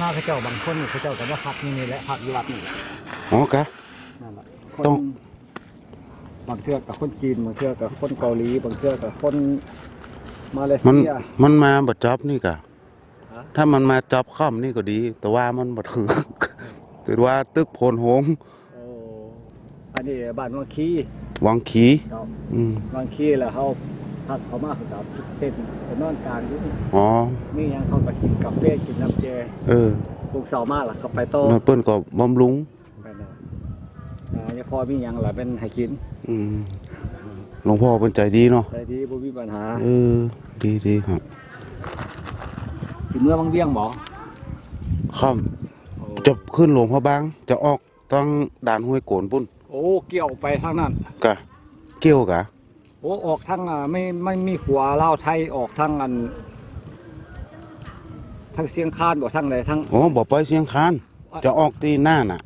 ມາເຂົາເຈົ້າບາງຄົນ ເຂົາເຈົ້າກໍມາພັກຢູ່ນີ້ແຫຼະ ພັກຢູ່ວັດນີ້. ອໍ ກະ ນັ້ນລະ ຄົນ ຕ້ອງ ບາງເທື່ອກໍຄົນຈີນ ບາງເທື່ອກໍຄົນເກົາຫຼີ ບາງເທື່ອກໍຄົນມາເລເຊຍ. ມັນ ມັນມາບໍ່ຈັບນີ້ກະ ຮະ? ຖ້າມັນມາຈັບຄ່ຳນີ້ກໍດີ ແຕ່ວ່າມັນບໍ່ຖືກ ຖືວ່າຕຶກໂພນໂຮງ. ໂອ້ ອັນນີ້ບ້ານວັງຄີ ວັງຄີ. ເຈົ້າ ອືມ ວັງຄີ ແລ້ວເຮົາພັກເຂົ້າມາ ເຂົາກໍເຕັນໄປນອນກາງຢູ່ນີ້. ອໍ ມີຫຍັງເຂົາກໍກິນກາເຟ ກິນນ້ຳແຈ່. ເອີ ລຸງເຊົ້າມາແລ້ວກໍໄປຕໍ່ ແລ້ວເພິ່ນກໍບຳລຸງ. ແມ່ນແລ້ວ ອ່າ ຍາພໍ່ມີຫຍັງລະແມ່ນໃຫ້ກິນ. ອືມ ຫຼວງພໍ່ເພິ່ນໃຈດີເນາະ ໃຈດີ ບໍ່ມີບັນຫາ. ເອີ ດີໆ ຮະ. ຊິເມືອວັງວຽງບໍ່? ຄ່ຳ. ໂອ້ ຈະຂຶ້ນຫຼວງພະບາງ ຈະອອກທາງດ່ານຫ້ວຍໂກນພຸ້ນ. ໂອ້ ກ່ຽວໄປທາງນັ້ນ ກະ ກ່ຽວກະ. ໂອ້ ອອກທາງ ອ່າ ມັນ ມັນມີຂົວລາວໄທ ອອກທາງອັນ ທາງຊຽງຄານບໍ່ ທາງໃດ ທາງ ໂອ້ ບໍ່ໄປຊຽງຄານ ອະ ຈະອອກທີ່ໜ້ານະ.